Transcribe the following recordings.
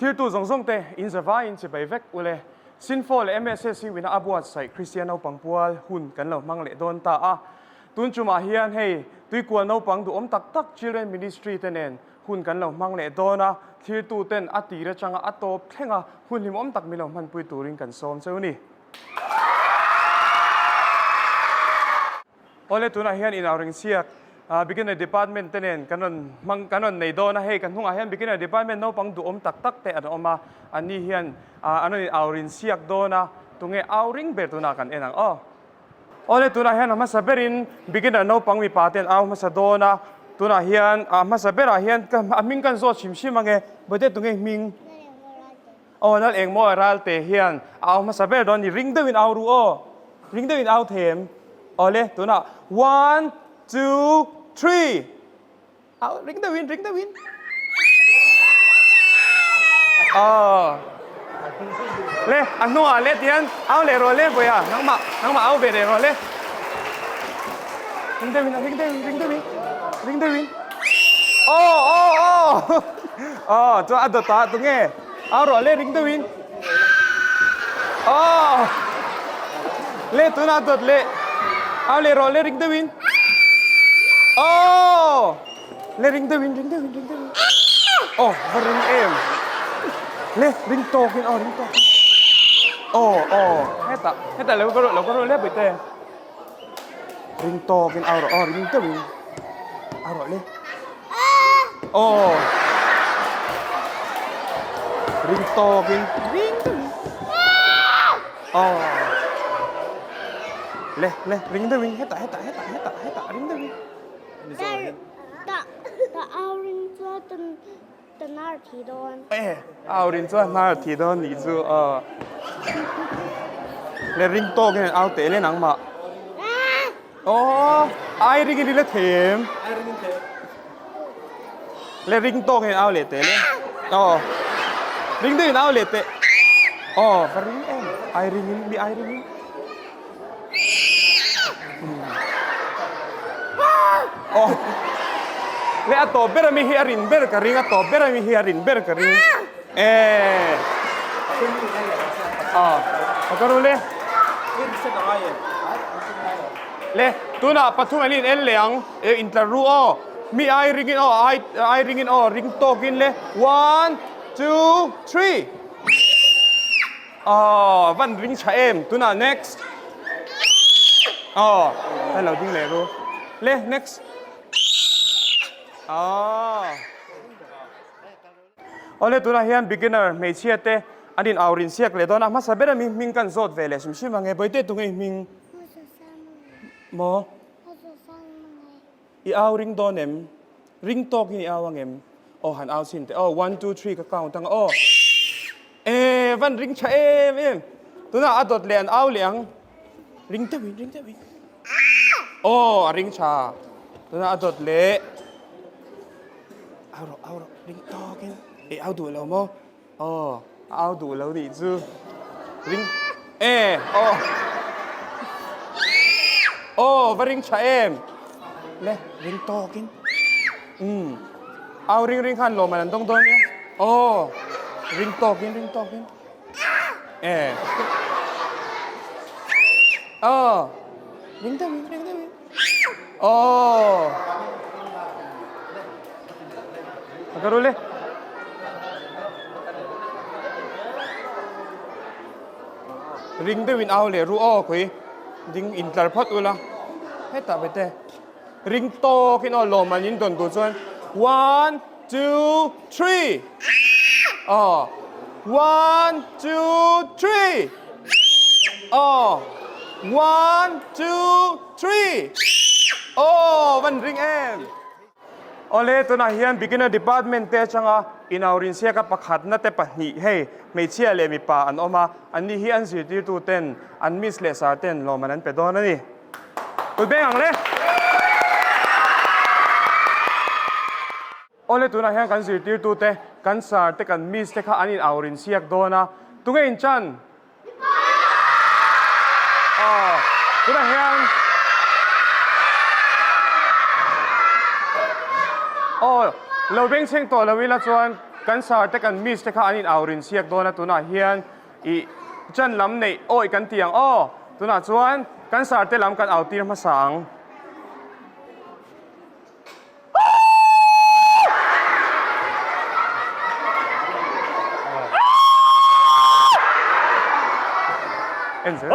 Thiltu zawng zawng te in zavaiin chibai vek ule. Sinfo leh MSS hi wina a buatsaih Kristian naupang pual hun kan lo hmang leh dawn ta a. Tun chumah hian hei tuikual naupang duhawm tak tak Children Ministry te nen hun kan lo hmang leh dawn a, thiltu ten a tir atanga a tawp thlenga hun hlimawm tak min lo hmanpui turin kan sawm cheu ni. Awle tunah hian inau ring chhiak Beginner Department te nen kan rawn hmang kan rawn nei dawn a, hei kan hnungah hian Beginner Department naupang duhawm tak tak te an awm a, anni hian an rawn inau rin chhiak dawn a, tunge au ring ber tunah kan en ang aw. Awle tunah hian a hmasa berin Beginner naupang mipa te an au hmasa dawn a, tunah hian a hmasa berah hian a hming kan zawt hrim hrim ange, Bawihte tunge hming? Aw nal engmaw a ral te hian a au hmasa ber dawn ni ring deuhin au ru aw ring deuhin au them awle tunah one two three au ring deuhin ring deuhin aw le a hnungah le tihian au leh rawh le vawiah nangmah nangmah au ve leh rawh le ring deuhin ring deuhin ring deuhin ring deuhin aw aw aw. Aw chuan a dawt ah tunge au rawh le ring deuhin aw le tunah a dawt leh au leh rawh le ring deuhin aw le ring deuhin ring deuhin ring deuhin aw va ring em le ring tawkin aw ring tawkin aw aw hetah hetah lo ka rawh lo ka rawh le bawihte Ring tawkin au rawh aw ring deuhin au rawh le aw ring tawkin ring deuhin aw le le ring deuhin hetah hetah hetah hetah hetah ring deuhin Ta au ring chuan ta hnar thi dawn. E au ring chuan hnar thi dawn nih chu aw. Le ring tawk hian au teh le nangmah. Aw ai ring in la thei em? Ai ring in thei. Le ring tawk hian au leh teh le. Aw ring deuhin au leh teh. Aw va ring em ai ring in mi ai ring in. Aw le a tawp ber ami hi a rin ber ka ring a tawp ber ami hi a rin ber ka ring e aw a ka ru le le tunah pathum an in en leh ang e intlar ru aw mi ai ringin aw ai ai ringin aw ring tawkin le one two three. Aww van ring tha em tunah next aww hei lo ding leh ru le next aww awle tunah hian beginner hmeichhia te an in au rin siak leh dawn a hmasa ber ami hming kan zawt ve leh hrim hrim ang e bawihte tunge i hming maw i au ring dawn em Ring tawk in i au ang em? Aw han au chhin teh aw, one two three ka count ang aw. E van ring tha em em. Tunah a dawt leh an au leh ang. Ring deuh in, ring deuh in. Aw a ring tha. Tunah a dawt leh. Au rawh, au rawh, ring tawk in. E au duh lo maw? Aw a au duh lo nih chu. Ring e aw. Aw va ring tha em. Le ring tawkin. Um. Au ring ring khan lawm an dawng dawn nia. Aw ring tawkin ring tawkin. E. Aw ring deuhin ring deuhin. Aw. Ka ru le. Ring deuhin au leh ru aw khui. Ding in tlar phawt ula. Hetah vete. Ring tawkin aw lawm an in dawn tur chuan one two three. Aw. One two three. Aw. One two three. Aw van ring em. Awle, tunah hian Beginner Department te atanga inaurinsiaka pakhatna te pahnih hei hmeichhia leh mipa an awm a, anni hi an zirtirtu ten an miss leh sar ten lawmman an pe dawn a ni. Kut beng ang le! Awle, tunah hian kan zirtirtu te, kan sar te, kan miss te kha an inaurinsiak dawn a, tunge inchan? Aw, tunah hian aw lo bengchheng tawh lo ila chuan. Kan sir te kan miss te kha an in au rin siak dawn a tunah hian ih chan lam neih awih kan ti ang aw. Tunah chuan kan sir te lam kan au tir hmasa ang. En zel.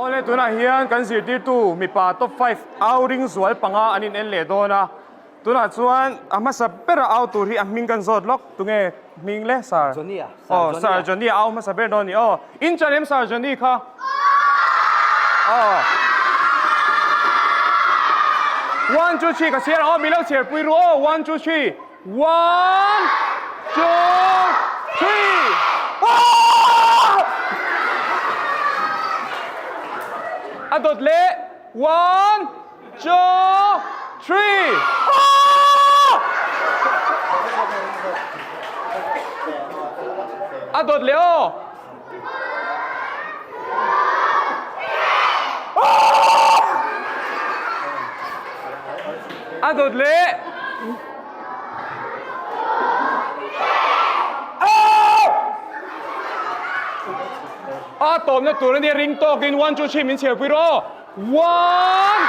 Awle tunah hian kan zirtirtu mipa top five au ring zual panga an in en leh dawn a, tunah chuan a hmasa bera au tur hi a hming kan zawt lawk, tunge hming le sir? Johnny a, Aw sir Johnny a au hmasa ber dawn a ni aw, in chan em sir Johnny kha? Aw One two three ka chhiar ang aw, min lo chhiarpui ru aw, one two three. One, two, three. A dawt leh. One, two, three. A dawt leh aw. A dawt leh. A tawpna tur a nia ring tawkin one two three min chhiarpui rawh aw. One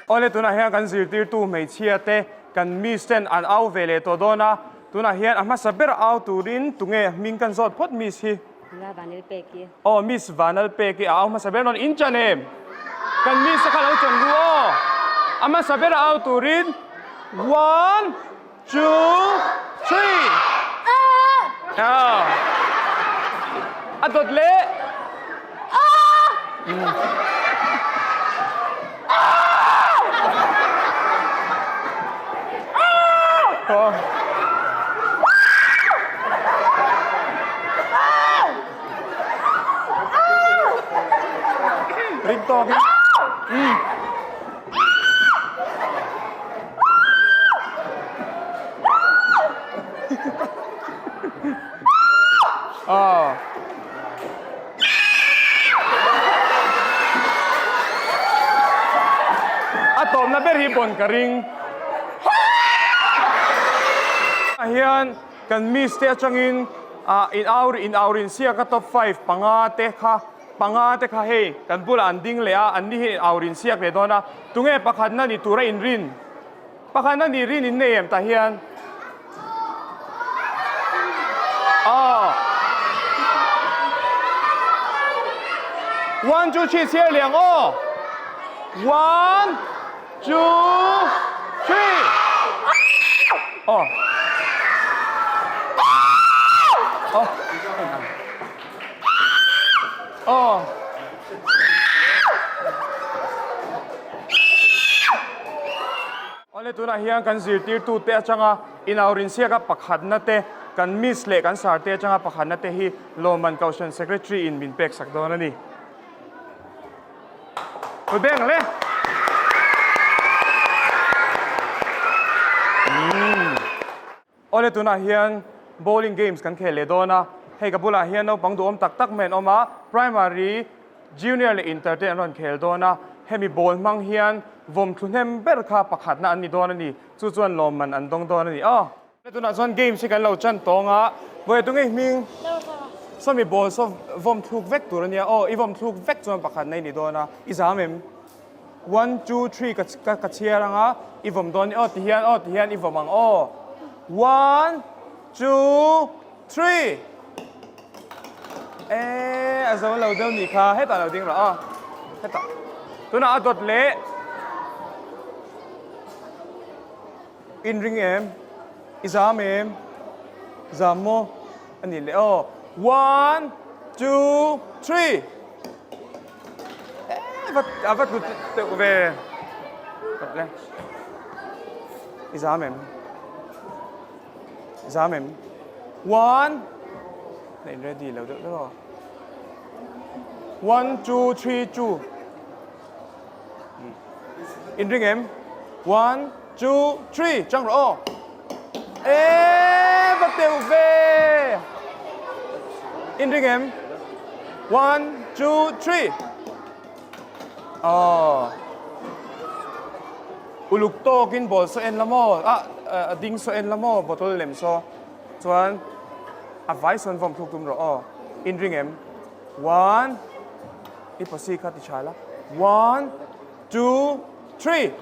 Awle tunah hian kan zirtirtu hmeichhia te kan miss ten an au ve leh tawh dawn a, tunah hian a hmasa ber au turin tunge hming kan zawt phawt miss hi. Nula Vanal Peki. Aw Miss Vanal Peki a au hmasa ber dawn in chan em? Kan Miss a kha lo chan ru aw. A hmasa ber a au turin one two three. Aw. A dawt leh. Aw. Ring tawk in. Aw. A tawpna ber hi pawn ka ring. Ah hian kan miss te atangin ah in au in au rin siak a top five panga te kha panga te kha hei kan bulah an ding leh a an ni hian in au rin siak leh dawn a tunge pakhatna ni tura in rin Pakhatna ni rin in nei em tah hian? Aw. One, two, three chhiar liang aw. One, two, three. Aw. Aw. Aw. Awle tunah hian kan zirtirtute atanga inaurinsiaka pakhatna te, kan miss leh kan sir te atanga pakhatna te hi Lawmman Kohhran Secretary in min pek sak dawn a ni. Kut beng le. Awle tunah hian bowling games kan khel leh dawn a, hei ka bulah hian naupang duhawm tak tak mai an awm a, primary, junior leh inter te an rawn khel dawn a, hemi ball hmang hian vawm thlu hnem ber kha pakhatna an ni dawn a ni, chu chuan lawmman an dawng dawn a ni aw. Tunah chuan games hi kan lo chan tawng a, vawi tunge hming sawmi ball saw vawm thluk vek tur a nia aw, i vawm thluk vek chuan pakhatna i ni dawn a, i zam em? One two three ka ka ka chhiar ang a, i vawm dawn aw ti hian aw ti hian i vawm ang aw. One two three Eh a zo lo deuh nih kha hetah lo ding rawh aw hetah tunah a dawt leh in ring em i zam em zam maw a nih leh aw one two three. A va tlu teuh ve. Le. I zam em? Zam em? One. Na in ready lo deuh deuh aw. One, two, three, two. In ring em? One, two, three. Chang rawh aw. E va teuh ve. In ring em? One, two, three. Aw. Uluk tawkin ball saw en la maw? Ah, a ding saw en la maw? Bottle lem saw. Chuan a vai sawn vawm thluk tum rawh aw. In ring em? One, i pasi kha ti tha la. One, two, three.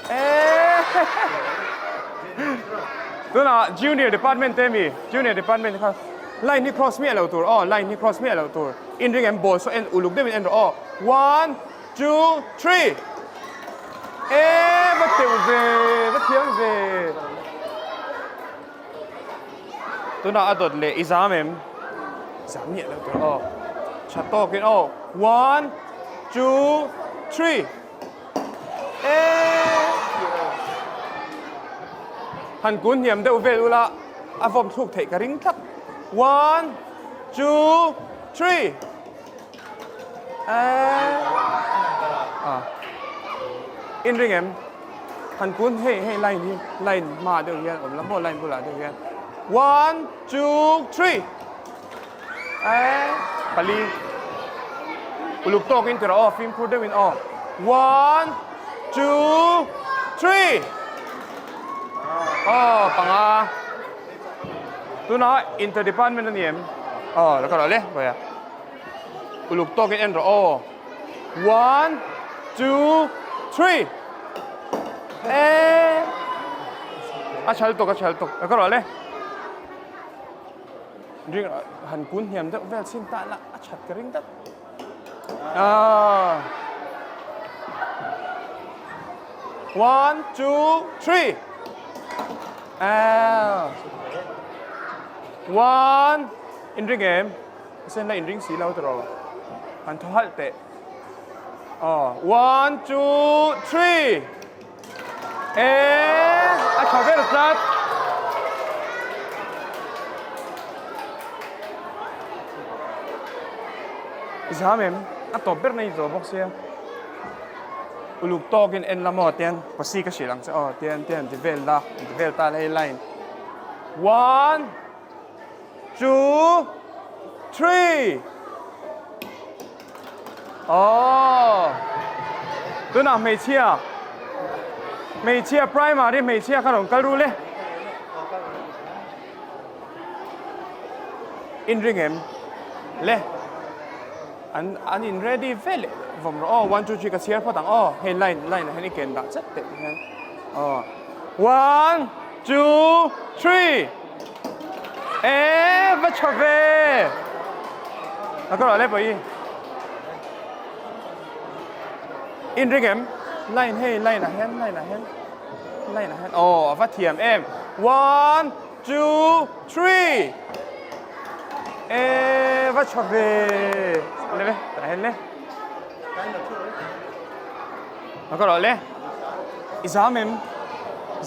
Eh! Tunah junior department te mi, junior department kha line hi cross miah lo tur aw, line hi cross miah lo tur. In ring em ball saw en uluk deuhin en rawh aw. One, two, three. Eh, va teuh ve, va thiam ve. Tunah a dawt leh i zam em? Zam miah lo tur aw. Tha tawkin aw. One, two, three. Eh! Han kun hniam deuh vel ula a vawm thluk theih ka ring tlat. One, two, three. Eh! Ah. In ring em? Han kun hei hei line hi line hma deuh hian awm la maw line bulah deuh hian. One, two, three. Eh, pali. Uluk tawkin ti rawh aw, fimkhur deuhin aw. One, two, three. Aw, panga. Tunah inter department a ni em? Aw, la ka rawh le, bawia. Uluk tawkin en rawh aw. One, two, three. Eh. A chal tuk, a chal tuk. La ka rawh le. Ring han kun hniam deuh vel chin ta la a that ka ring deuh. Ah. One, two, three. Ah. One. In ring em? Sen la in ring si lo tro. Han tho halh teh. Oh, one, two, three. Eh, a tha ber tlat. Zam em, a tawp ber nei zawh bawk sia. Uluk tawkin en la maw tian pasi ka hrilh ang che aw tian tian ti vel la, ti vel ta la hei line. One, two, three. Aww. Tunah hmeichhia, hmeichhia primary hmeichhia kha rawn kal ru le. In ring em? Le. An an in ready vel vawm rawh aw. One two three ka chhiar phawt ang aw. Hei line line ah hian i ken dah chat teh hian. Aw. One two three. E va tha ve. A ka rawh le pawh i. In ring em? Line hei line ah hian line ah hian line ah hian aw a va thiam em. One two three. E va tha ve. Le le tah hian le. A ka rawh le. I zam em?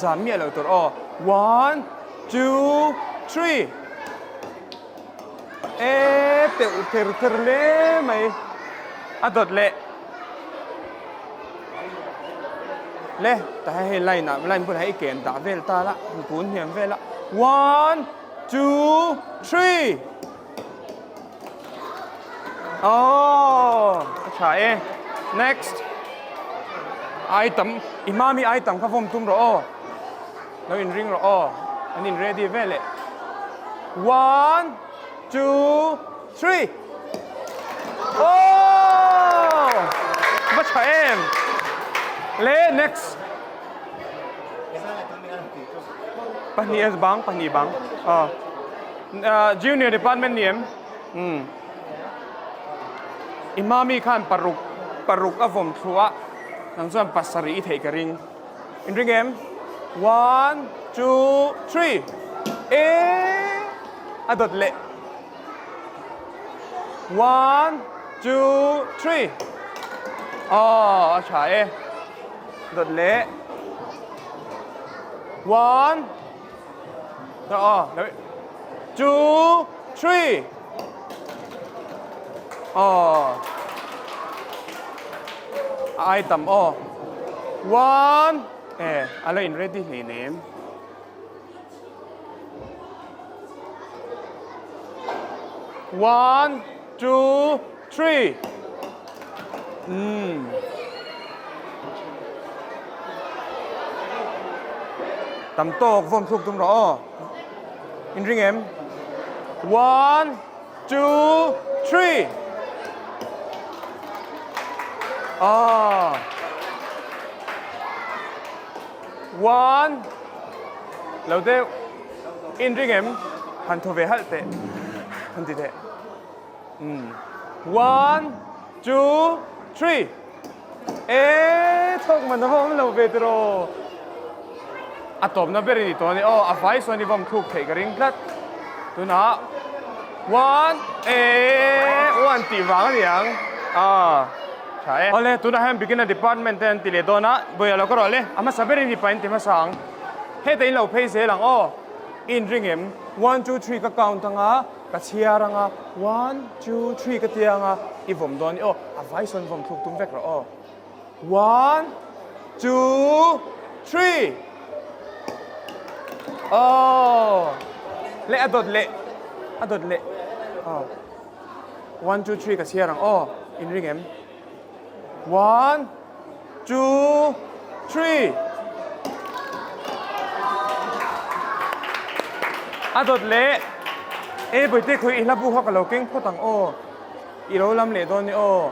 Zam miah lo tur aw. One two three. E teuh ther ther hle mai. A dawt leh. Le ta hei hei line ah line bulah i ken dah vel ta la kun hniam vel a. One two three. Oh, a tha e. Next. Item, i mami item kha vawm tum rawh aw. Lo in ring rawh aw. An in ready vel e. One, two, three. Oh! Va tha em. Le next. Pahnih bang, pahnih bang. Oh. Junior department ni em? Umm. I mami khan paruk paruk a vawm thlu a, nang chuan pasarih i theih ka ring. In ring em? One, two, three. E a dawt leh. One, two, three. Aw, a tha e. Dawt leh. One. Aw. Two, three. Aw. A ai tam aw. One. Eh, a la in ready hlei nem. One, two, three. Umm. Tam tawk vawm thluk tum rawh aw. In ring em? One, two, three. Ah. One. Lo deuh. In ring em? Han thaw ve halh teh. Han ti teh. Umm. One, two, three. E thawk man a va awm lo ve tiraw. A tawpna ber i ni tawh a ni. Aw, a vai sawn i vawm thluk theih ka ring tlat. Tunah one, e one tih vang a ni ang. Ah. Tha e. Awle, tunah hian beginner department te an ti leh dawn a, Bawia lo ka rawh le, a hmasa berin i pain ti hmasa ang. Heta in lo phei zel ang aw. I inring em? One, two, three ka count anga, ka chhiar anga, one, two, three ka tia anga, i vawm dawn i aw. A vai sawn vawm thluk tum vek rawh aw. One, two, three. Aw. Leh a dawt leh, a dawt leh. Aw. One two three ka chhiar ang aw in ring em one two three a dawt leh e bawihte khawi i hla bu kha ka lo keng phawt ang aw i lo lam leh dawn ni aw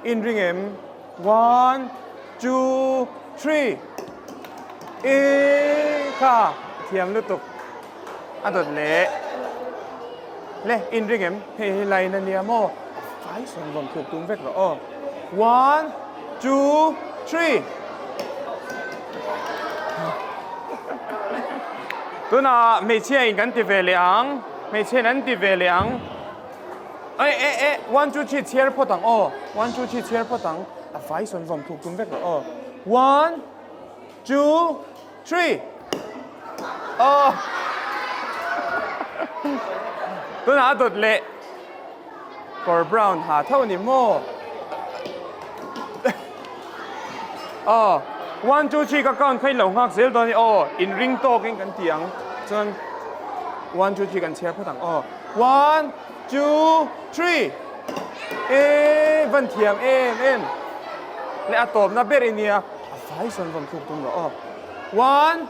in ring em one two three e kha thiam lutuk. A dawt leh le in ring em? Hei hi line a nia maw? Fai sawn rawn thluk tum vek rawh aw. One, two, three. Tunah hmeichhia in kan ti ve leh ang. Hmeichhia in an ti ve leh ang. E e e one two three chhiar phawt ang aw. One two three chhiar phawt ang. A fai sawn rawn thluk tum vek rawh aw. One, two, Three. Oh. Tunah a dawt leh kawr brown ha tho a ni maw? Oh. One, two, three ka count kha in lo nghak zel dawn a ni. Oh, in ring tawkin kan ti ang. Chuan one, two, three kan chhiar phawt ang. Oh. One, two, three. E van thiam em em. Leh a tawpna ber i nia. A vai sawn rawn thluk tum rawh aw. One,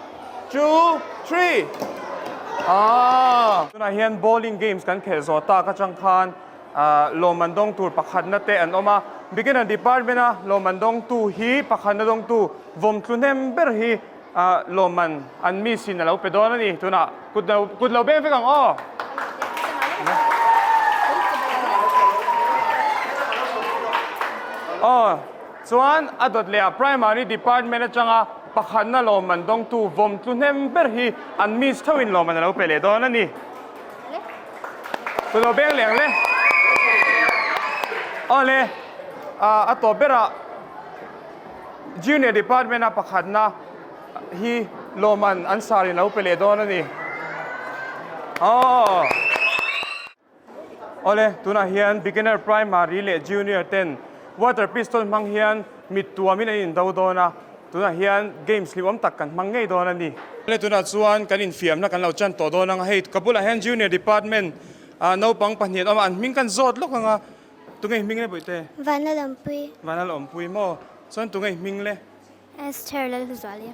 two, three. Ah. Tunah hian bowling games kan khelh zawh tak atang khan lawmman dawng tur pakhatna te an awm a. Beginner department a lawmman dawngtu hi pakhatna dawngtu vawm tlu hnem ber hi lawmman an miss in a lo pe dawn a ni. Tunah kut lo kut lo beng vek ang aw. Aw. Chuan a dawt leh ah Primary Department atanga pakhatna lawmman dawngtu vawm tlu hnem ber hi an miss thoin lawmman a lo pe leh dawn a ni. Chu lo beng leh ang le. Aw le, a tawp berah Junior Department a pakhatna hi lawmman an sarin a lo pe leh dawn a ni. Aw. Awle, tunah hian beginner primary leh junior ten water pistol hmang hian mit tuamin an indo dawn a, tunah hian games hlimawm tak kan hmang ngei dawn a ni. Awle, tunah chuan kan infiamna kan lo chan tawh dawn ang a, hei ka bulah hian junior department ah naupang pahnih an awm a, an hming kan zawt lawk ang a, tunge hming le Bawihte? Vanlalawmpui. Vanlalawmpui maw? Chuan tunge hming le? Esther Lalhluzuali.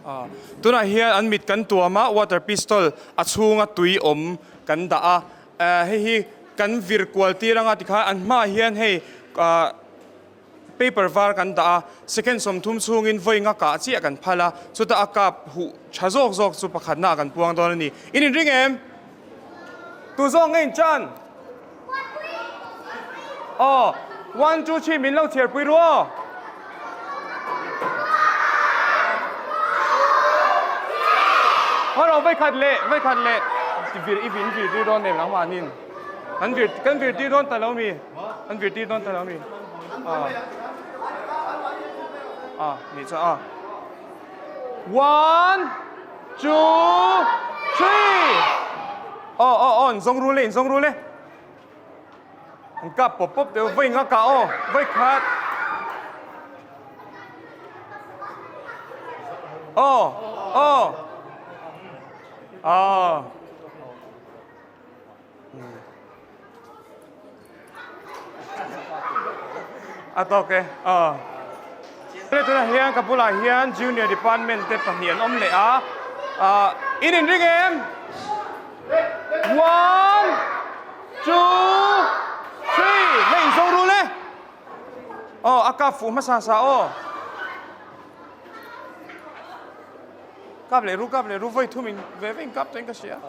Tunah hian an mit kan tuam a, water pistol a chhunga tui awm kan dah a, hei hi kan vir kual tir anga tikhan an hmaah hian hei paper var kan dah a, second 30 chhungin vawi nga kah chiah kan phal a, chutah a kap huh tha zawk zawk chu pakhatna ah kan puang dawn a ni. In inring em? Tu zawk nge in chan? Aw, one, two, three min lo chhiarpui ru aw. Haw vai khat leh, vai khat leh. Vir i vin vir tir dawn nem nangmahnin. Kan vir kan vir tir dawn ta lo mi. Kan vir tir dawn ta lo mi. Ah. Ah, ni cha ah. One, two, three! Aw, aw, aw, in zawng ru le, in zawng ru le. An kap pawp pawp deuh, vawi nga kah aw, vawi khat. Aw, aw. Aw. A tawk e, aw. Tunah hian ka bulah hian junior department te pahnih an awm leh a, ah in inring em? One, two, three, hei inzo rul e. Aw, a kap fuh hmasa sa aw. Kap leh ru, kap leh ru, vawi thum in ve ve in kap tawhin ka hria.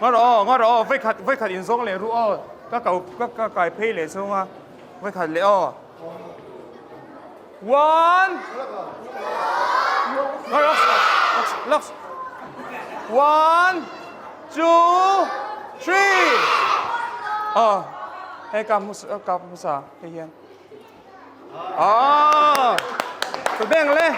Ngawr aw, ngawr aw, vawi khat, vawi khat in zawng leh ru aw, ka ko, ka ka kai phei leh chhung a, vawi khat leh aw. One, locks, one, two, three. Aw, hei ka hmu, ka hmu sa, hei hian. Aw, ka beng le.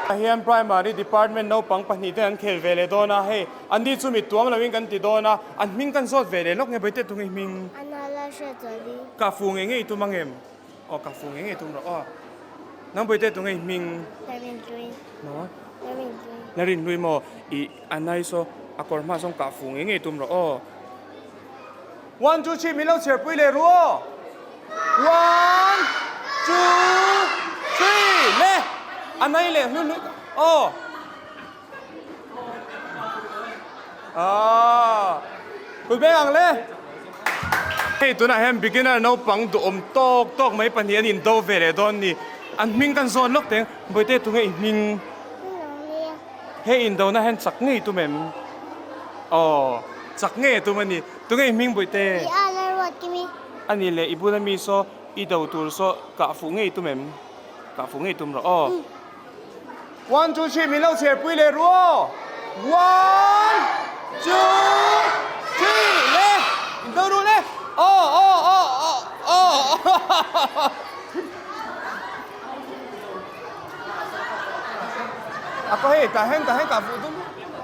Hian primary department naupang pahnih te an khel ve leh dawn a, hei an ni chu mit tuam loin kan ti dawn a, an hming kan zawt ve leh lawk nge Bawihteh tunge hming? Anala Hriatzuali. Ka fu ngei ngei tum angem? Aw ka fu ngei ngei tum rawh aw. Nang Bawihteh tunge hming? Larinhlui. Maw? Larinhlui. Larinhlui maw? I a nice aw, a kawr hma zawng ka fu ngei ngei tum rawh aw. One two three min lo chhiar pui leh ru aw. One two three le a nai leh hlu hlu aw. Ah kut beng ang le. Hei tunah hian beginner naupang duhawm tawk tawk mai pahnih an indo ve leh dawn ni. An hming kan zawn lawk teng. Bawihte tunge i hming? Hei indona hian chak ngei tum em? Aw, chak ngei a tum a ni. Tunge i hming Bawihte? I a la ruat kimi. A ni le, i bula mi saw i do tur saw kah fuh ngei tum em? Kah fuh ngei tum rawh aw. One, two, three, min lo chher pui leh ru aw. One, two, three, le, indo ru le. Aw, aw, aw, aw, aw. A ka hei, tah hian, tah hian kah fuh tum.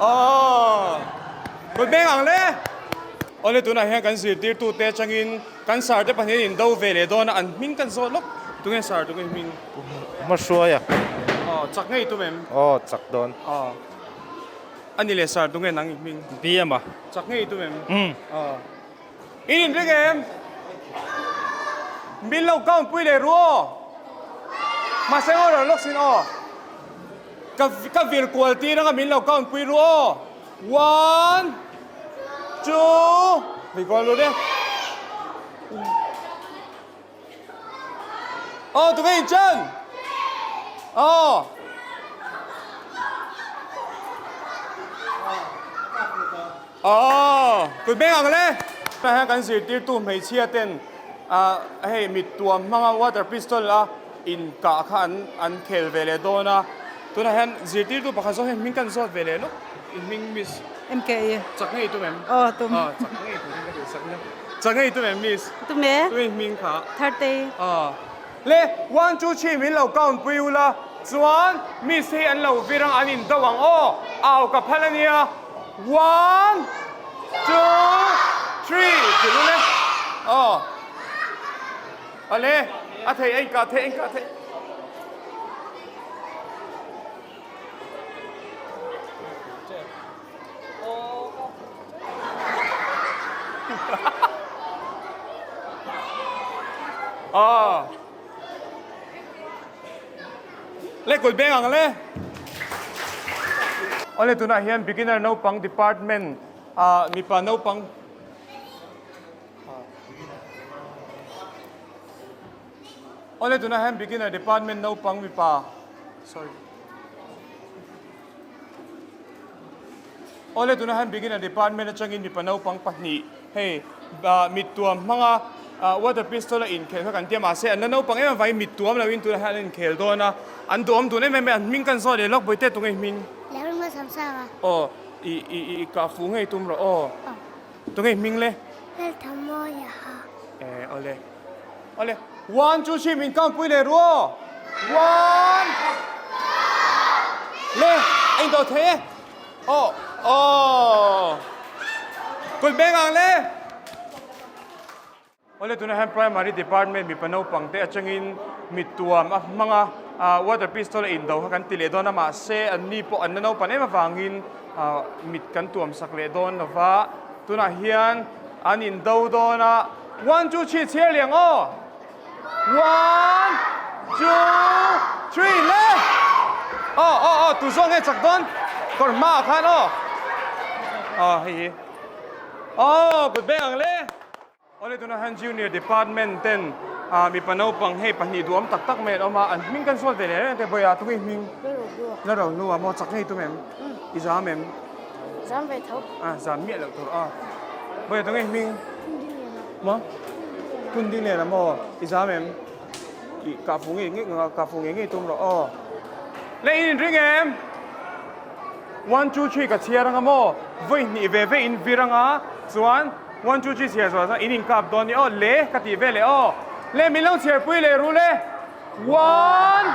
Aww. Kut beng ang le. Awle tunah hian kan zirtirtu te atangin kan sar te pahnih an indo ve leh dawn a, an hming kan zawh lawk. Tunge sar tunge hming? Hmahruaia. Aw, chak ngei tum em? Aw, chak dawn. Aw. Ani leh sar tunge nang i hming? BM a. Chak ngei tum em? Umm. Aw. In inring em? Min lo count pui leh ru aw. Mahse ngawi rawh lawk sin aw. Ka ka vir kual tir anga min lo count pui ru aw. One, two, vir kual ru de. Aw tunge in chan? Aw. Aw, kut beng ang le. Tunah hian kan zirtirtu hmeichhia ten ah hei mittuam hmanga water pistol a inkah kha an an khel ve leh dawn a. Tunah hian zirtirtu pakhat zawk hian hming kan zawt ve leh lawk. I hming miss. MKE. Chak ngei tum em? Aw tum. Aw chak ngei tum ka duh sak nia. Chak ngei tum em miss? Tum e. Tum i hming kha. Thirtei. Aw. Le one two three min lo count pui ula chuan miss hi an lo vir ang an in do ang aw au ka phal ania one two three ti lul e aw ale a thei a inkah theih a inkah theih. Aw. Le kut beng ang le. Awle tunah hian beginner naupang department ah mipa naupang Awle tunah hian beginner department naupang mipa sorry. Awle tunah hian beginner department atangin mipa naupang pahnih hei mittuam hmanga. Water pistol a inkhel kha kan tia mahse an la naupang em avangin mit tuam loin tunah hian an inkhel dawn a, an duhawm dun em em mai, an hming kan zawh leh lawk Bawihte tunge i hming? Lalruma Samsanga. Aw i i i kah fuh ngei tum rawh aw. Tunge i hming le? Lalthamawia ha. Eh awle awle one two three min count pui leh ru aw one le a indawh thei e. Aw aw kut beng ang le. Awle tunah hian primary department mipa naupang te atangin mittuam a hmang a, water pistol a indo kha kan ti leh dawn a mahse an ni pawh an la naupan em avangin mit kan tuam sak leh dawn lo va, tunah hian an indo dawn a, one two three chhiar leh ang aw, one two three le aw aw aw tu zawk nge chak dawn kawr hmaah khan aw aw hei hi aw kut beng ang le. Awle tunah hian Junior Department ten mipa naupang hei pahnih duhawm tak tak mai an awm a, an hming kan sawi ve leh reng te Bawia tunge hming? La ro hlua maw chak ngei tum em? I zam em? Zam ve tho. A zam miah loh tur a. Bawia tunge hming? Maw? Phun ding lian a maw? I zam em? I kah fu ngei ngei kah fu ngei ngei tum rawh aw. Le in inring em? One two three ka chhiar anga maw? Vawi hnih ve ve in vir anga chuan One two three chhiar zual chuan in inkap dawn ni aw le ka tih vel eh aw le min lo chhiar pui leh ru le one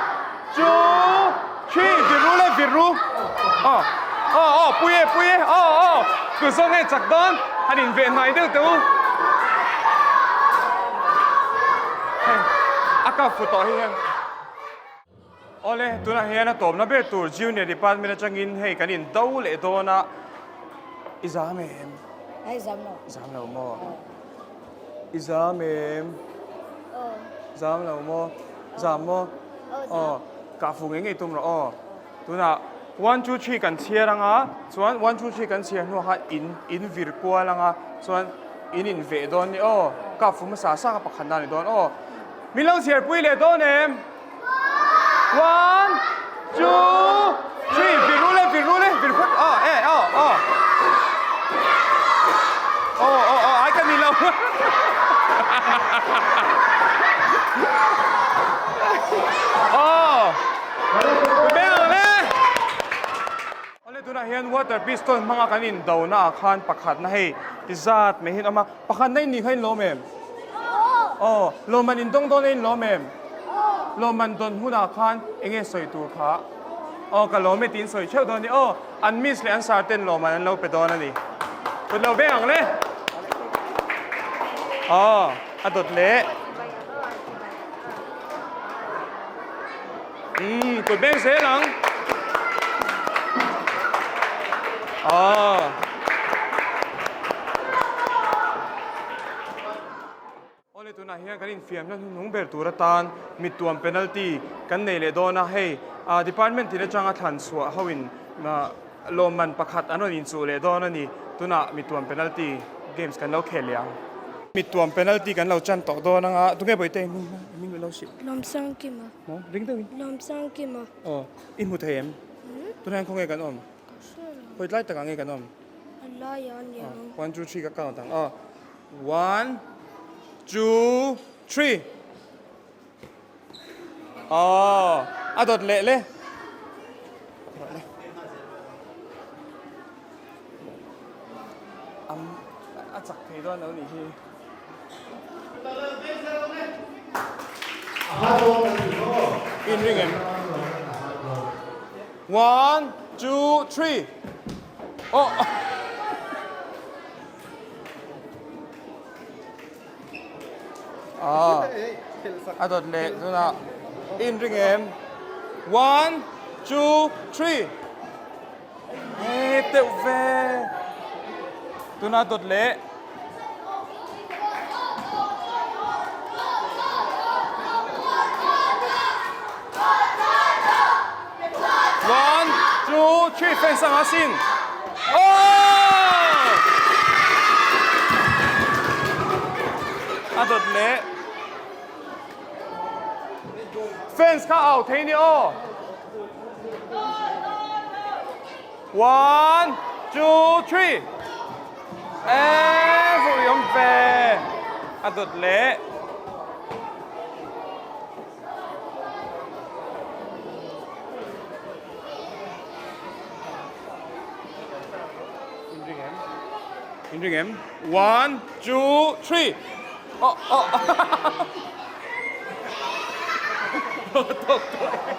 two three vir ru le vir ru aw aw aw pui e pui e aw aw tu zawng nge chak dawn han in veh hnai deuh teh u hei a kap fu tawh hi hian. Awle, tunah hian a tawpna ber tur Junior Department atangin hei kan in do leh dawn a, i zam em? Ai zam lo. Zam lo maw? I zam em? Aw. Zam lo maw? Zam maw? Aw zam. Aw, kah fu ngei ngei tum rawh aw. Tunah one two three kan chhiar anga, chuan one two three kan chhiar hnuah khan in in vir kual anga, chuan in in veh dawn ni aw. Kah fu hmasa sa kha pakhat na ni dawn aw. Min lo chhiar pui leh dawn em? One, two, three, vir ru le, vir ru le, vir phawt, aw, e, aw, aw. Aw, aw, aw, ai ka ni lo. Aw, beng ang le. Awle tunah hian water pistol hmanga kan indona ah khan pakhatna hei ti zat mai hi an awm a, pakhatna in nih kha in lawm em? Aw, lawmman in dawng dawn a in lawm em? Lawmman dawn hunah khan eng nge sawi tur kha? Aw ka lawm e tiin sawi theuh dawn a ni. Aw, an miss leh an sir ten lawmman an lo pe dawn a ni. Kut lo veng ang le. Aw, a dawt leh. Umm, kut beng zel ang. Aw. Awle tunah hian kan infiamna hnuhnung ber tur atan mittuam penalty kan nei leh dawn a, hei department tin atanga thlan chhuah ho in lawmman pakhat an rawn inchuh leh dawn a ni, tunah mittuam penalty games kan lo khel leh ang. Mittuam penalty kan lo chan tawh dawn anga, tunge Bawihte i hming i lo hrilh? Lawmsangkima. Maw? Ring deuhin. Lawmsangkima. Aw, i hmu thei em? Tunah hian khawnge kan awm? Ka hre lo. Khawi tlai takah nge kan awm? A laiah a ni ang. One, two, three ka count ang aw. One, two, three. Aw, a dawt leh le. Am, a chak thei dawn lo nih hi. In ring em? One, two, three. Oh. Ah, a dawt leh tunah in ring em? One, two, three. He teuh ve. Tunah dawt leh. One, two, three, fans ang asin. Oh! A dawt leh. Fans kha au thei ni aw. One, two, three. Eh, vui awm ve. A dawt leh. Inring em? Inring em? One, two, three. Oh, oh. Tawk tawh e.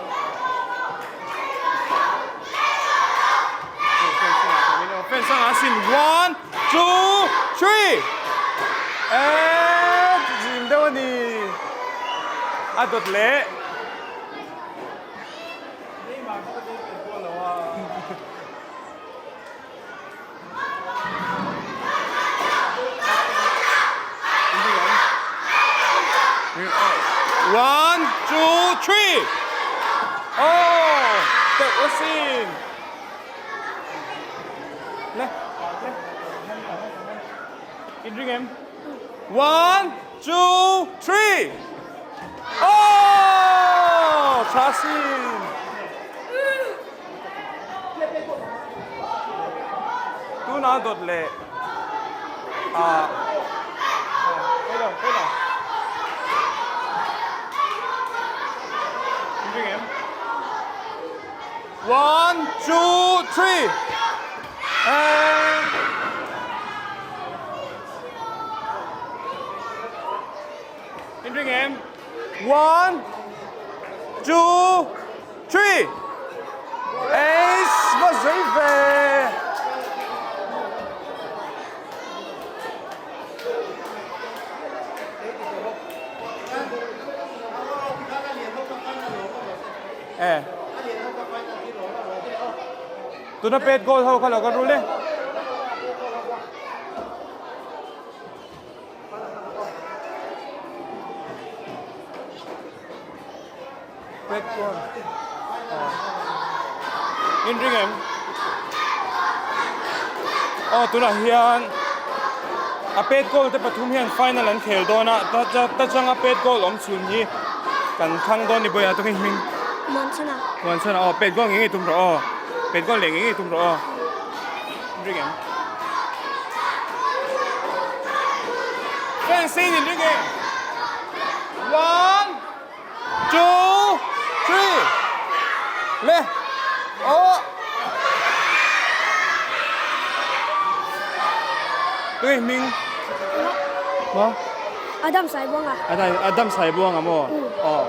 Fence anga sin. One, two, three. Eh, zim deuh a ni. A dawt leh. One, two, three. Oh, teuh asin. Le, le. In ring em? One, two, three. Oh, tha sin. Tuna dawt leh ah One, two, three. And Inring em? One, two, Three! Ace va zei ve! Eh. Tuna pet goal ho kha lo ka rul e. Platform in ring em aw tunah hian a pet goal te pathum hian final an khel dawn a ta ta changa pet goal awm chhun hi kan thlang dawn ni bawih a tawngin hming Muanchhana Muanchhana aw pet goal ngei ngei tum rawh aw pet goal leh ngei ngei tum rawh aw in ring em fans in ring em one Two, three, le, oh. Tui hming. Ma? Adam Saibuanga. Adam Adam Saibuanga mo. Oh.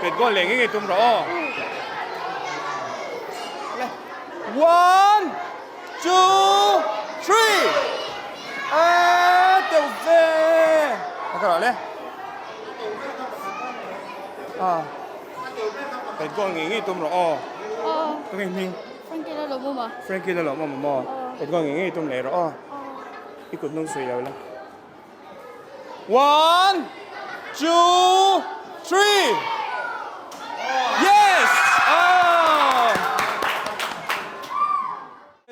Pet goal leh nge nge tum rawh aw. Le. One, two, three. A teuh ve. A ka rawh le. A pet goal ngei ngei tum rawh aw. Ka ngei hming. Frankie la lawm awm a. Frankie la lawm awm a maw. Pet goal ngei ngei tum leh rawh aw. I kut hnung sawi lo la. One, two, three. Yes! Oh!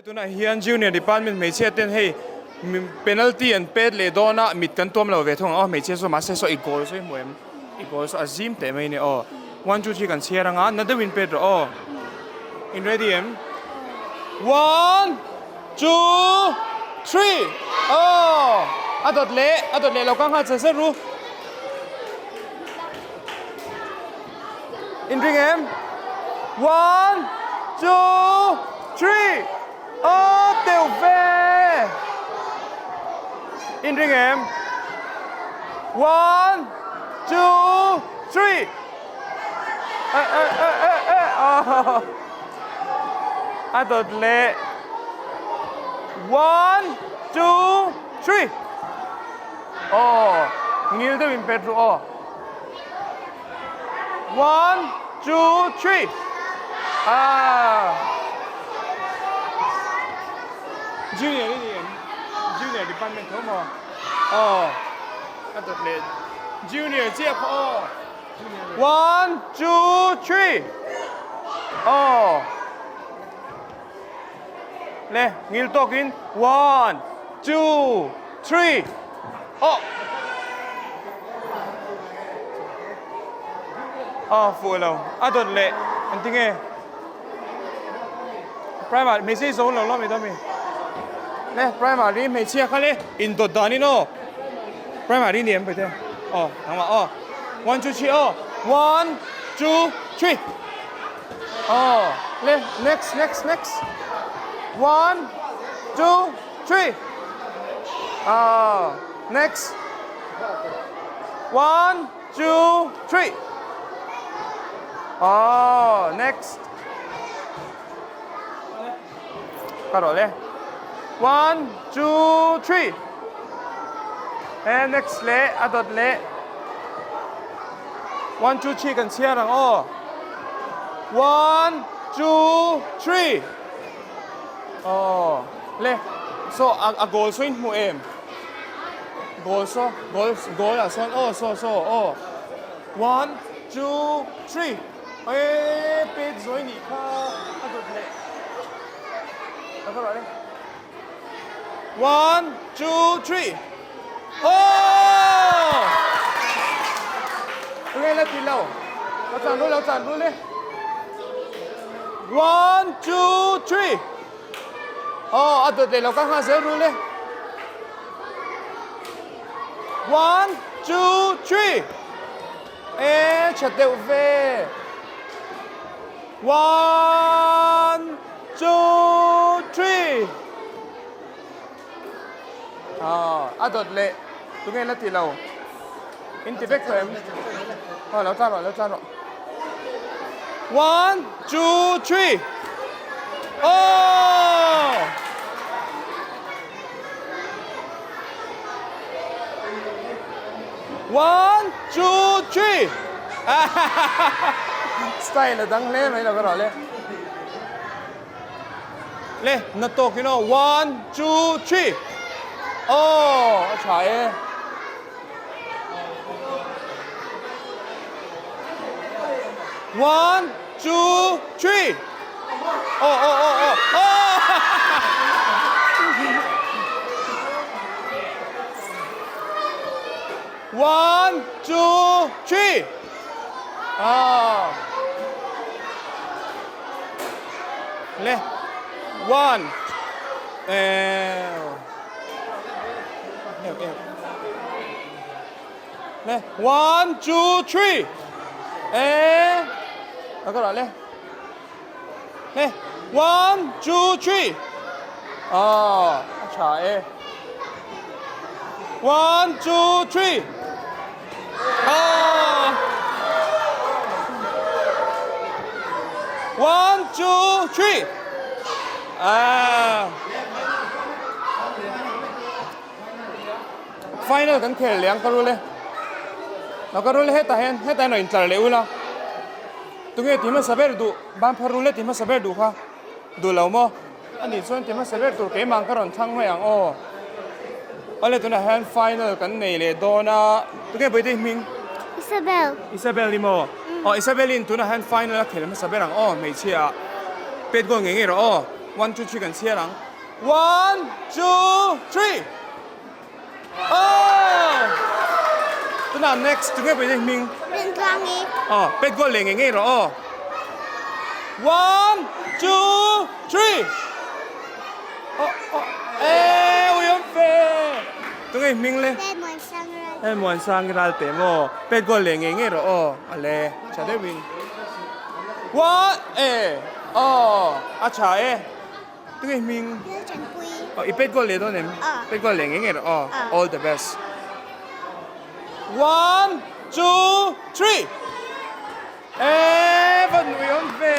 Tunah hian Junior Department hmeichhia ten hei penalty an pet leh dawn a, mit kan tuam lo ve thung ang aw hmeichhia saw mahse saw i goal saw i hmu em? I goal saw a zim teh mai ni aw. One two three kan chhiar ang a, na deuhin pet rawh aw. In ready em? One two three aw a dawt leh a dawt leh lo ka nghal chhe zet ru. In ring em? One, two, three. Aw teuh ve! In ring em? One, two, three. Eh eh eh eh eh aw. A dawt leh. One, two, three. Aw, ngil deuh in pet ru aw. One, two, three. Ah. Junior ini em. Junior department tho maw. Oh. A dawt leh. Junior chiah pawh aw. One, two, three. Oh. Le, ngil tawkin. One, two, three. Oh. Ah, fuh lo. A dawt leh. An ti nge? Primary hmeichhia hi zo lo lo mi dawm i. Le, primary hmeichhia kha le in dawt dan in aw. Primary ni em Paite? Aw, nangmah aw. One, two, three aw. One, two, three. Aw, le, next, next, next. One, two, three. Aw, next. One, two, three. Aw, next. Ka rawh le. One, two, three. And next le, a dawt le. One, two, three kan chhiar ang aw. One, two, three. Aw, le. So, a, a goal saw in hmu em? Goal saw, goal, goal ah sawn, aw, saw, saw, aw. One, two, three. Eee pet zawi nih kha a dawt leh a va ruah le. One, two, three. Oh! Nge la ti lo. Lo chan ru lo chan ru le. One, two, three. Oh, a dawt leh lo ka ngha zel ru le. One, two, three. E tha deuh ve. One, two, three. Ah, a dawt leh. Tunge la ti lo? In ti vek tawh em? Oh, lo tlan rawh, lo tlan rawh. One, two, three. Oh! One, two, three! Style a dang hle mai lo ka rawh le. Le, na tawk in aw. One, two, three! Aw, a tha e. One, two, three! Aw, aw, aw, aw, aw! One, two, three. Ah. Le. One. Eh. Le. One, two, three. Eh. Agora le. Le. One, two, three. Ah, a tha e. One, two, three. Ah. One, two, three. Ah. Final kan khel leh ang ka rul e. Lo ka rul hetah hian hetah hian rawn intlar leh ula. Tunge ti hmasa ber duh ban phar rul e ti hmasa ber duh kha duh lo maw? A nih chuan ti hmasa ber tur keimah ka rawn thlang mai ang aw. Awle tunah hian final kan nei leh dawn a. Tunge Bawihtei hming? Isabel. Isabel i maw? Aw Isabel in tunah hian final a khel hmasa ber ang aw hmeichhia ah. Pet goal ngei ngei rawh aw. One two three kan chhiar ang. One two three. Aw! Tunah next tunge pawhin hming? Rintluangi. Aw, pet goal leh ngei ngei rawh aw. One, two, three. Aw, aw, eh, ui awm fe. Tunge hming le? Pet Muansang Ral. Pet Muansang Ral te maw? Pet goal leh ngei ngei rawh aw. Ale, tha deuhin. One, eh, aw, a tha e. Tunge hming? Lalchanpui. Aw, i pet goal leh dawn em? Aw. Pet goal leh ngei ngei rawh aw. Aw. All the best. One, two, three. Eee, va nui awm ve.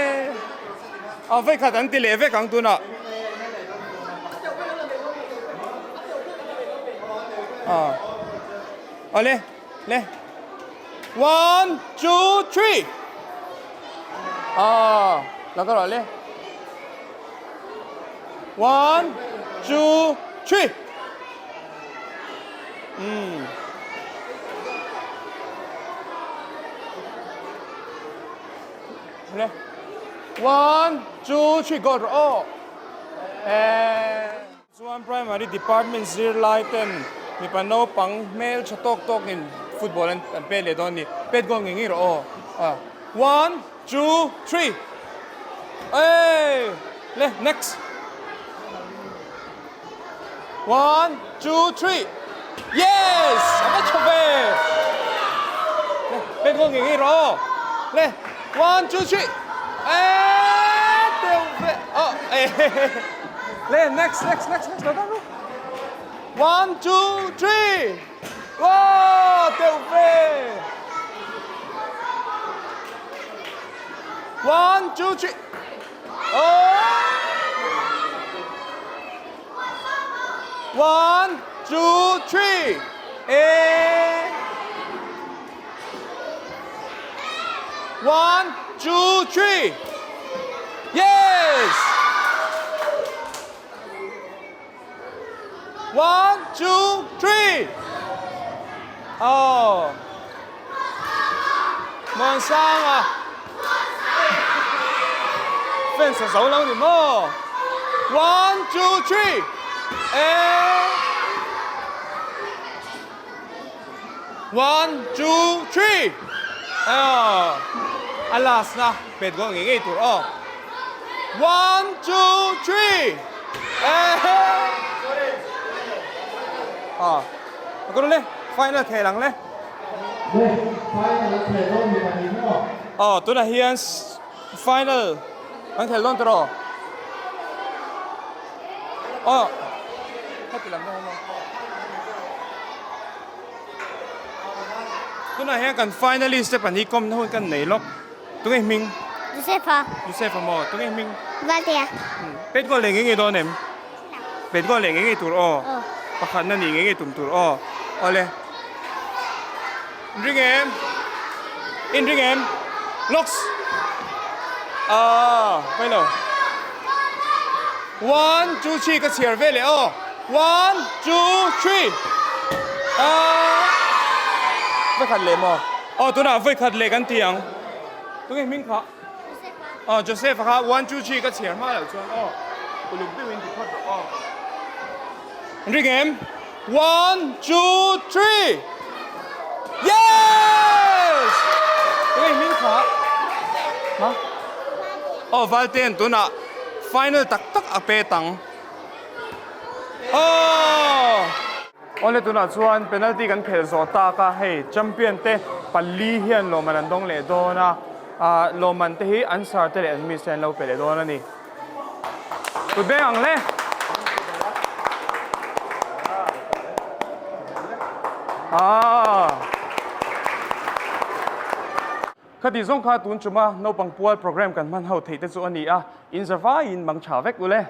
Aw, vei khat an ti leh vek ang tunah. Aw. Awle, le. One, two, three. Aw, la ka rawh le. One, two, three. Umm. Le. One, two, three, go rawh aw. Eh. Chuan Primary Department zirlai ten mipa naupang hmel tha tawk tawk in football an an pet leh dawn a ni. Pet goal ngei ngei rawh aw. Ah. One, two, three. Hey! Le, next. One, two, three. Yes! A va tha ve! Le, pen goal ngei ngei rawh aw. Le, one, two, three. Eeeee teuh ve. Oh, eh. Le, next, next, next, next. Lo dan ru. One, two, three. Wow, teuh ve. One, two, three. Oh! One, two, three. Eh. One, two, three. Yes. One, two, three. Oh. Muansanga. Fans a zo lo ni maw? One, two, three. Eh. One, two, three. Oh. A last na pet goal ngei ngei tur aw. One, two, three. Eh. Ah. A kawr le final khel ang le. Le final a khel dawn mi pahnih maw? Aw tunah hian final an khel dawn tawh aw. Aw heti lam dawn maw. Tunah hian kan finalist te pahnih kawmna hun kan nei lawk. Tunge hming? Joseph-a. Joseph-a maw? Tunge hming? Valtea. Pet goal leh ngei ngei dawn em? Pet goal leh ngei ngei tur aw. Aw. Pakhatna nih ngei ngei tum tur aw. Awle. Inring em? Inring em? Locks! Ah, pawi lo. One, two, three ka chhiar ve leh aw. One, two, three. Ah. Vawikhat leh maw? Aw, tunah vawikhat leh kan ti ang. Tunge hming kha? Aw, Joseph-a kha one, two, three ka chhiar hma loh chuan aw. Uluk deuhin ti phawt rawh aw. Ring em? One, two, three. Yes! Tunge hming kha? Ha? Aw, Valtea'n tunah final tak tak a pet ang. Aw! Awle tunah chuan penalty kan khelh zawh tak a, hei champion te pali hian lawmman an dawng leh dawn a, ah lawmman te hi an sir te leh an miss te an lo pe leh dawn a ni. Kut beng ang le. Ah! Khati zawng kha tun chuma naupang pual program kan hman ho theih te chu a ni a, in zavaiin mang tha vek u le.